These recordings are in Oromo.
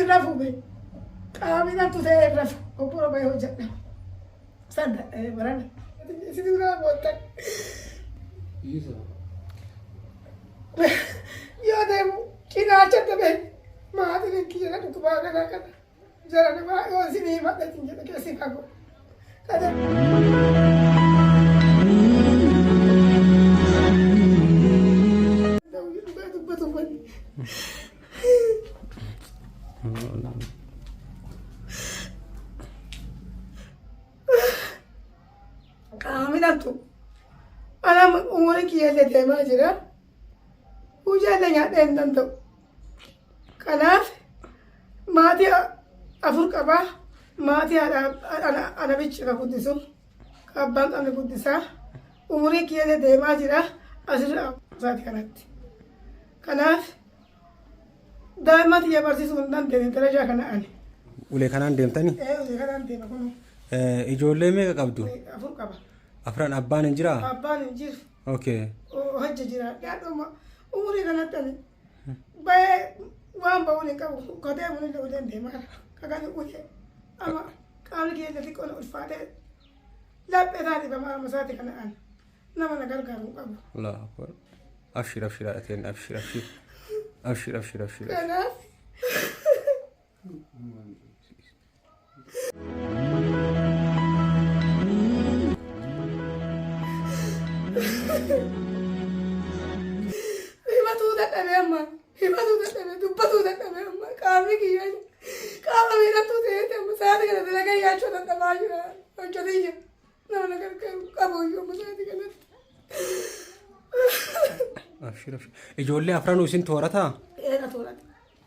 rafu be. Qaamni dhamtu ta'ee hin rafu. Obbo bahee hojjedha. San dadhabee barana. Isin duraa boottan. Yoo deemu cinaacha dabee maatiin kiyya na dhukkubaa kana kana. Jara namaa yoo isin himadha isin jedhe keessi fagoo. Kana. Dhugaa dubbatu manni. Qaamni dhabtu. Ana umurii kiyya illee deemaa jira. Hojii illee nyaadhee hin danda'u. Kanaaf maatii afur qabaa. Maatii haadha ana bicha ka guddisu. Ka abbaan qabne guddisaa. Umurii kiyya illee deemaa jira. Asirra isaati kanatti. Kanaaf daa'ima tiyya barsiisuu hin dandeenye darajaa kana ani. Ulee kanaan deemtanii? Ee ulee kanaan deema kun Ijoollee meeqa qabdu? afur qaba. Afran abbaan hin jiraa? Abbaan hin jiru. Okay. Hojja jira. Dhaadhuma umurii kanatti ani bayee waan ba'uun hin qabu. Katee munillee uleen deemaa kakan ulee amma qaamni kiyya xiqqoo na ulfaatee laphee isaa dhibama amma isaati kana ani nama na gargaaru hin qabu. Allahu akbar. Abshir abshir haadha teenya abshir abshir. Abshir abshir abshir. Kanaaf Himatuu dadhabee amma himatuu dadhabee dubbatuu dadhabee amma qaamni kiyya qaama miidhamtuu ta'eeti amma sa'aatii kana dalagaa nyaachuu dadhabaa jira hojjetiyya nama na gargaaru qabu iyyuu amma sa'aatii kanatti. Abshir abshir. Ijoollee afranuu isin toorataa? Eena toorata.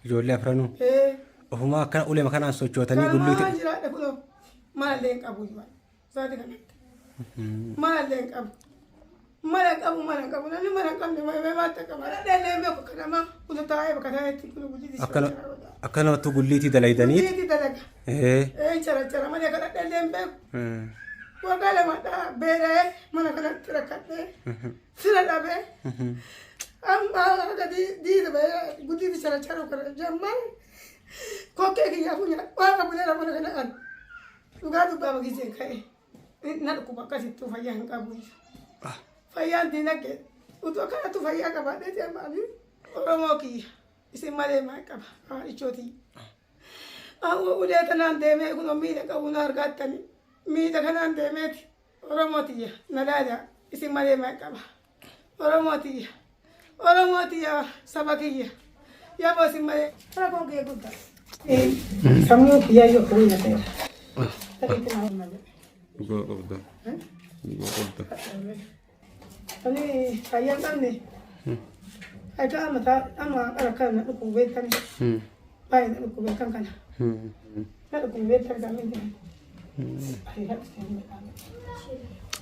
Ijoollee afranuu. Ee. Ofumaa akkana uleema kanaan sochootanii gulluuti. Kanuma jiraadha kunoo malallee hin qabu iyyuu sa'aatii kanatti. Malallee hin qabu. Mala hin qabu mala hin qabu namni mala hin qabne maal maal qaba. Dhadheellee hin beeku kan namaa kun taa'ee bakka taa'etti kun gulliitii Akkana akka namatti gulliitii dalaydaniit. Gulliitii dalaga. Ee. Ee cara malee akka dhadheellee hin beeku. Waggaa lamadhaa beela'ee mana kanatti rakkadhee fira dhabee amma akka diida ba'ee guddiitti caracharuu kana jammaan kokkee kiyyaa funya waan qabuleera mana kana an dhugaa dubbaa bagisee ka'e na dhukkuba akkasittuu fayyaa hin qabu. Fayyaan diinagdee utuu akkanattu fayyaa qabaadhee jammaanii Oromoo kiyya isin malee maal qaba haadhichootii. Amma ulee tanaan deemee kun miila qabu na argaattani. Miila kanaan deemeeti Oromoo tiyya na laala isin malee maal qaba. Oromoo tiyya Oromoo tiyya saba kiyya yaboo isin malee rakkoon kiyya guddaa. Sammuu kiyyaa yoo ka'uu nyateera. Sirriitti na horma jedhe. Dhugaa qabda. Dhugaa qabda. Ani fayyaa hin qabne. Akka amma amma qara kana na dhukkubu beektani. Baay'ee na dhukkubu kan kana. Na dhukkubu beektani kan miti. Ariifadhu seenuu beekaa.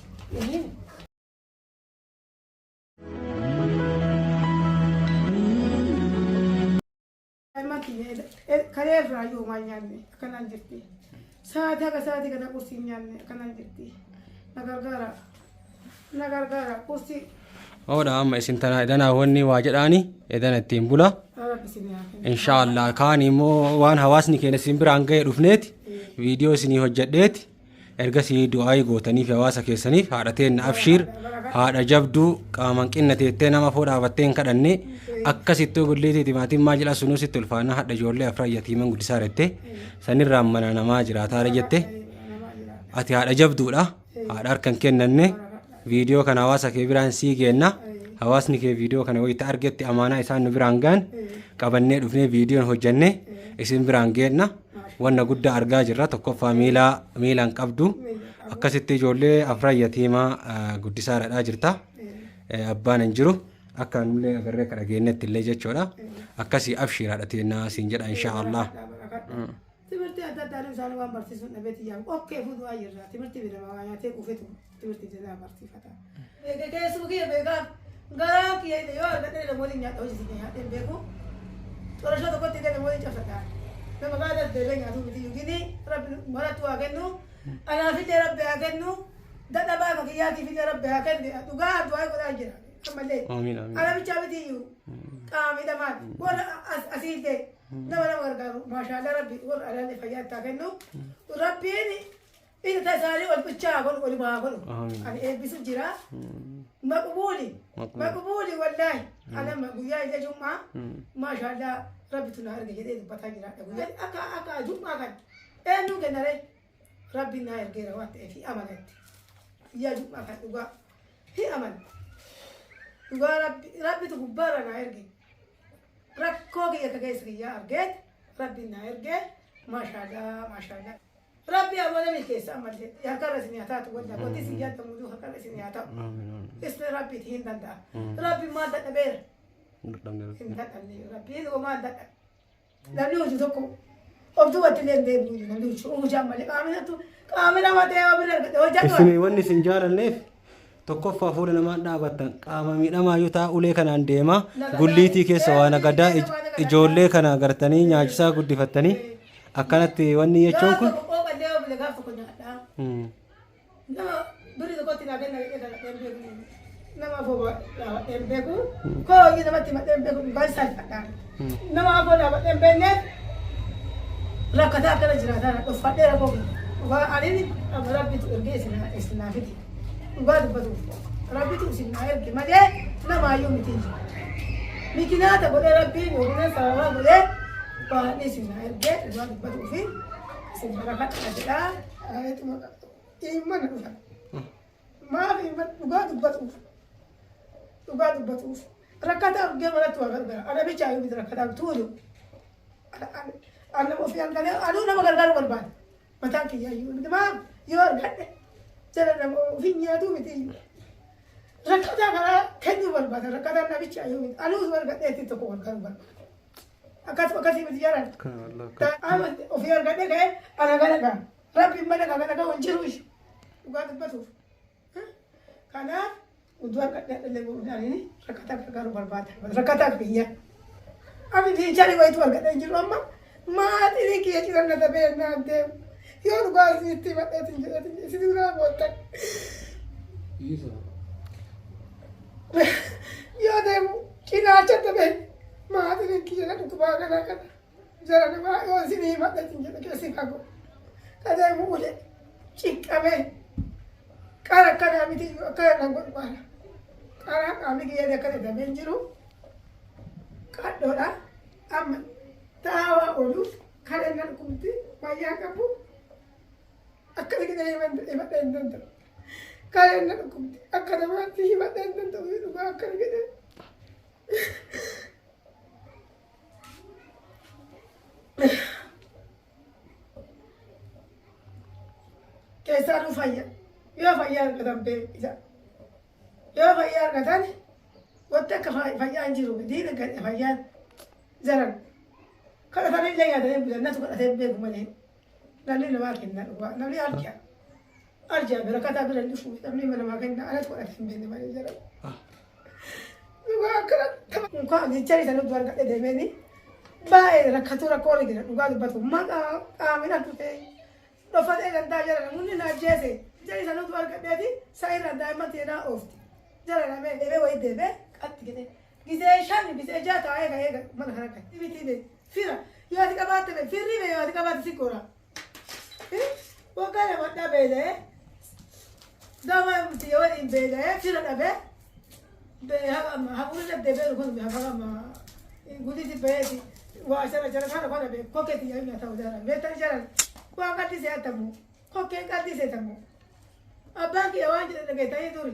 Daa'imman kiyya kalee irraa iyyuu homaa hin nyaanne akkanaan jirti. Sa'aatii haga sa'aatii kana qursii hin nyaanne akkanaan jirti. Na gargaara. Na gargaara qursii. Oodha amma isin tana edanaa wanni waa jedhaani edana ittiin bula. Rabbi isin haa kennu. Inshaallah kaan immoo waan hawaasni keenya isin biraan ga'e dhufneeti viidiyoo isinii hojjedheeti Ergasii du'aayii gootaniif hawaasa keessaniif haadha teenna abshiir haadha jabduu qaaman qinna teettee nama afoo dhaabattee hin kadhanne akkasittuu gulliitii timaatiin maal jedha sunuu sitti ulfaana hadha ijoollee afran yatiiman guddisaa jette sanirraan mana namaa jiraataara jette ati haadha jabduudha haadha harka hin kennanne viidiyoo kana hawaasa kee biraan sii geenna hawaasni kee viidiyoo kana wayita argetti amaanaa isaan nu biraan gaan qabannee dhufnee viidiyoon hojjannee isin biraan geenna Wanna guddaa argaa jirra. Tokkoffaa miilaa miila hin qabdu. Akkasitti ijoollee afran yatiimaa guddisaa dhadhaa jirta. Abbaan hin jiru. Akka nullee agarree akka dhageenyetti illee jechuudha. Akkasii abshiir haadha teennaa siin jedha inshaa Allah. Timirtii adda addaa isaan waan barsiisuun dhabeeti yaa okkee fuudhu waa jirra. Timirtii bidama waa nyaatee quufetu timirtii jalaa barsiifata. Beekee keessuma kiyya beekaa garaa kiyya illee yoo argadhe nama waliin nyaadha hojii isin nyaadhee hin beeku. Xorashoo tokkotti illee nama waliin cabsadha. Nama gaada deebee nyaatu miti yookiin rabbi marattu haa kennu. Anaafillee rabbi haa kennu. Dadhabaa akka kiyyaatiifillee rabbi haa kennu. Dhugaa du'aa godhaa jira. Ammallee. Amiin amiin. Ana bichaa miti iyyuu qaama miidhamaan warra asiillee. Nama nama gargaaru maashaallah rabbi warra alaallee fayyaa itti haa kennu. Rabbiin ija isaanii ol bichaa haa godhu oluma haa godhu. Amiin. Ani eebbisu jira. Maqbuuli. Maqbuuli. Maqbuuli wallaahi. Anama guyyaa ija jum'aa maashaallah rabbitu na arge jedhee dubbataa jiraadha. Guyyaa akka akka jum'aa kan eenyuun kennaree rabbiin na ergeera waan ta'eef hi amanatti. Guyyaa jum'aa kan dhugaa hi amana. Dhugaa rabbi rabbitu gubbaarra na erge. Rakkoo kiyya ka keessa kiyyaa argeet rabbiin na erge maashaallah maashaallah. Rabbi awwala milkeessa ammallee harkarra isin haa taatu walla wanti isin yaaddan hunduu harkarra isin haa ta'u. Isni rabbiiti hin danda'a. Rabbi maal dadhabeera hin dadhabne rabbiin homaa hin dadhabe. Namni hojii tokko of duubatti illee hin deebi'u namni hojii hojii ammallee qaamni qaamni nama ta'ee waan bira argate hojjetu. Isin wanni isin jaalanneef tokkoffaa fuula namaan dhaabattan qaama miidhamaa yoo ta'a ulee kanaan deema gulliitii keessa waan agadaa ijoollee kana agartanii nyaachisaa guddifattanii akkanatti wanni jechuun kun. Gaaf tokko qooqallee yoo bile gaaf tokko nyaadhaa. Nama birri tokkotti naa kenna jedhee kadhadhee hin beeku. Nama afoo dhaabadhee hin beeku. Koo hojii namatti himadhee hin beeku dhugaan salphadhaan. Nama afoo dhaabadhee hin beekneef rakkataa akkana jiraataa na dhuffadhee rakkoo kiyya. Dhugaa aniin amma rabbitu ergee isin naa fide. Dhugaa dubbatuuf rabbitu isin naa erge malee namaayyuu miti. Mikinaata godhee rabbiin yookiin sababaa godhee baay'ee isin naa ergee dhugaa dubbatuufi isin barakadha jedhaa. Imman dhufa. Maaf imman dhugaa dubbatuuf. Dhugaa dubbatuuf. Rakkataa argee manatti waa gargaara. Ana bichaa yoo miti rakkataa tuulu. Ana ofii argatee anuu nama gargaaruu barbaada. Mataan kiyya iyyuu miti maaf yoo argadhe jala nama ofii nyaatuu miti iyyuu. Rakkataa karaa kennuu barbaada. Rakkataan na bichaa yoo miti anuu argadhee ittiin tokko gargaaruu barbaada. Akkas akkasii miti jaran. Amma ofii argadhee ka'ee ana galagaa. Rabbiin mana kana dhaga'u hin jiru ishi. Dhugaa dubbatuuf. Kanaaf utuu argadhee dhallee godhuudhaan rakkataa gargaaruu barbaada. Rakkataa biyya. Ani fiicharii wayitu argadhee hin jiru amma maatiin kiyya ciran na dabee naan deemu. Yoo dhugaa isinitti himadheetiin jedheetiin isin duraa boottan. Yoo deemu cinaacha dabee maatiin kiyya na dhukkubaa kana kana. Jara namaa yoo isin himadheetiin jedhe keessi fagoo. Kadeemu ule ciqqamee qara akkanaa miti akkana nan godhu qaala. Qara qaamni kiyya akkana dabee hin jiru. Qadhoodha. Amma taawaa ooluuf kan inni dhukkubti fayyaa qabu akkana gidee himadhee hin danda'u. Kan inni dhukkubti akka namaatti himadhee hin danda'u dhugaa akkana gidee. Keessaanuu fayya. Yoo fayyaa argatan bee isa. Yoo fayyaa argatan wanti akka fayyaa hin jiru diina gadhe fayyaan jaran. Kadhatanii illee nyaatanii bulan natu kadhatee hin beeku malee. Namni namaa kenna dhugaa namni arja. Arja barakataa bira hin dhufu namni namaa kenna anatu kadhatee hin beekne malee jaran. Dhugaa akkana Unkaan jecha isa nuti argadhe deemeeni baay'ee rakkatu rakkoo irra jira dhugaa dubbatu maqaa qaamni dhufee dhofatee dandaa jara namoonni na ajjeese jecha isa nuti argadheeti sa irra daa'imman teenaa oofti jara namee deemee wayii deemee qatti jedhee gisee shan gisee ja'a taa'ee ka'ee mana kana ka'e miti be fira yoo ati qabaatte be firri be yoo ati qabaatte si gora waggaa lama dhabeelee gama miti waliin beela'ee fira dhabee hafuurri deddeebi'ee kun hafama guditi beeti waa jara jara kana kana be kokkee tiyya hin ta'u jara beektan jara waan qal'isee atamu kokkeen qal'isee tamu abbaan kiyya waan jedhe dhageetanii turi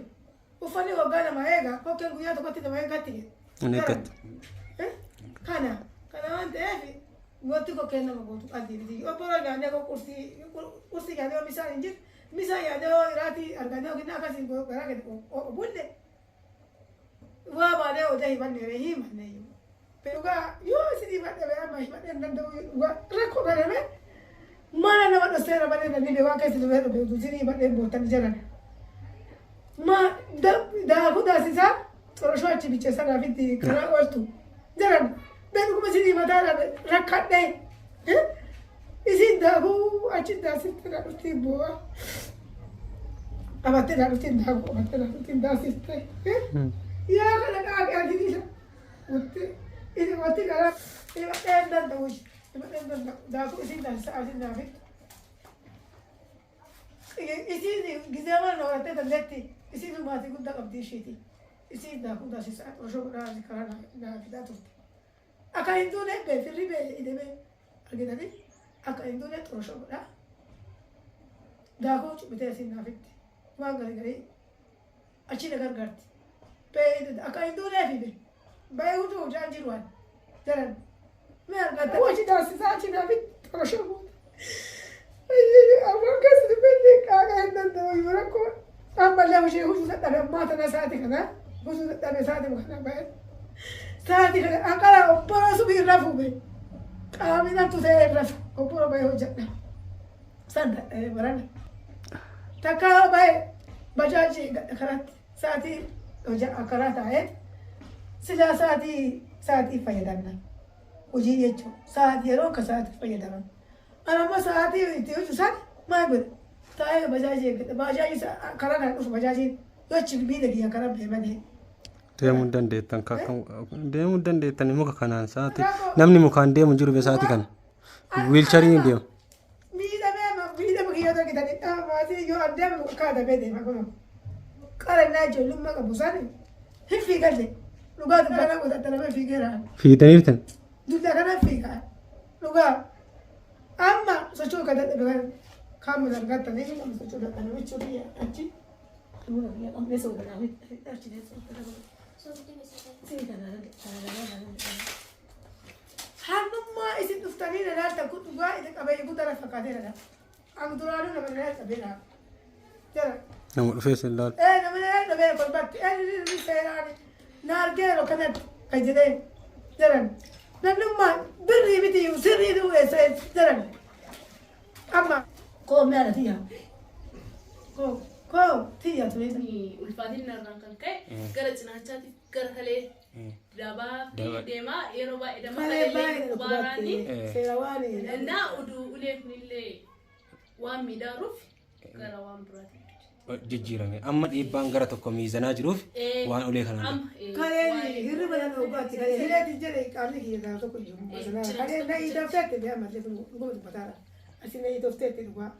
uffanni waggaa lama eega kokkeen guyyaa tokkotti nama eeggatti jedhe. Hin eeggattu. Kana kana waan ta'eef wanti kokkeen nama gootu qalbii miti. Obboloo nyaannee qursii qursii nyaannee misaan hin jirre misaan nyaannee hoo iraatii argannee yookiin akkasiin garaa gadi bulle waa baanee oda himanne himanne iyyuu. Dhugaa yoo isin himadhe bee amma himadhe hin danda'u dhugaa rakkoo kaname mana nama dhosseera malee namni bee waan keessa dhufee dhufe isin himadhe boottan jaran. Ma daakuu daasisaa xoroshoo achi bicheessa naafitti karaa ooltu jaran bee dhuguma isin himataa rakkadhe isin daakuu achi daasiste na dhufti bu'aa. Qabattee na dhufti daakuu qabattee na dhufti daasiste. Yaa kana qaaqee ati isa. Wutti. Isin watti gara hidhadhee hin danda'u. Hidhadhee hin danda'u. Daakuu isin taasisa asin naafittu. Isiin gizee mana horattee dandeetti. Isiin maatii guddaa qabdi ishiiti. Isiin daakuu taasisa osoo godhaa karaa naa fidaa turte. Akka hin duune bee firri bee idemee argitanii akka hin duune xoroshoo godhaa. Daakuu cubbitee isiin naafitti. Waan gargarii achi na gargaarti. Bee akka hin duuneefi bee. Bee huccuu hojjaan jiru waan jaran. Mee argatta. Achi taasisaa achi naafitti xoroshoo goota. Amma keessa dubbatti qaaqa hin danda'u rakkoo. Ammallee hojii hojii dadhabe ammaa tana sa'aati kana hojii dadhabe sa'aati kana ba'e. Sa'aati kana anqara obboloo subii irra fuube. Qaamni namtu ta'e irra obboloo ba'e hojjedha. San dadhabe barana. Takka ba'e bajaajii karaatti sa'aatii hojii karaa taa'ee silaa sa'aatii sa'aatii fayyadamna. Hojii jechuun sa'aatii yeroo akka sa'aatii fayyadaman. Ana amma sa'aatii itti hojii san maal godhe? Taa'ee bajaajii eeggadha. Bajaajii karaa kana dhufu bajaajiin yoo achi miila kiyya karaa ba'e malee. Deemuu hin dandeettan deemuu hin dandeettan muka kanaan sa'aatii namni mukaan deemu hin jiru be sa'aatii kana. Wiilcharii ni deema. Miidhamee miidhama kiyya yoo argitanii maatii yoo adeemu akka adamee deema kun. Qarannaa ijoollummaa qabu san hin fiigalle. Dhugaa dubbana godhattanamee fiigeera. Fiigdaniirtan. Dugda kana fiigaa. Dhugaa. Amma socho'uu kan dadhabe kan qaama argattanii amma socho'uu dadhabe jechuun biyya achi. Hannummaa isin dhuftanii na laaltan kun dhugaa isa qabee guddaa na fakkaateera dha. Amma duraanuu nama na laaltabeera. Jara. Nama dhufee isin laalu. Ee nama na laaltabeera kolbatti. Ee inni seeraan na argeera kanatti kan jedhee jaran. Namnummaa birrii miti sirrii du'e jaran. Amma koo mi'a tiyya. Koo koo tiyya ture. Ulfaatinni irraan kan ka'e gara cinaachaatiif gara kalee dabaa fi deemaa yeroo baay'ee dama Kalee baay'ee kalee baaraani. dhukkubaatti seera waan. Innaa uduu ulee kunillee waan miidhaaruuf gara waan biraatti. Jijjiirame. Amma dhiibbaan gara tokko miizanaa jiruuf waan ulee kanaan. Amma Kaleen hirriba nama dhugaatti kalee hireetti jedhe qaamni kiyya gaaf tokko jiru. Kaleen na idafteetti bee ammallee dhuguma dubbataadha. Asi na idafteetti dhugaa.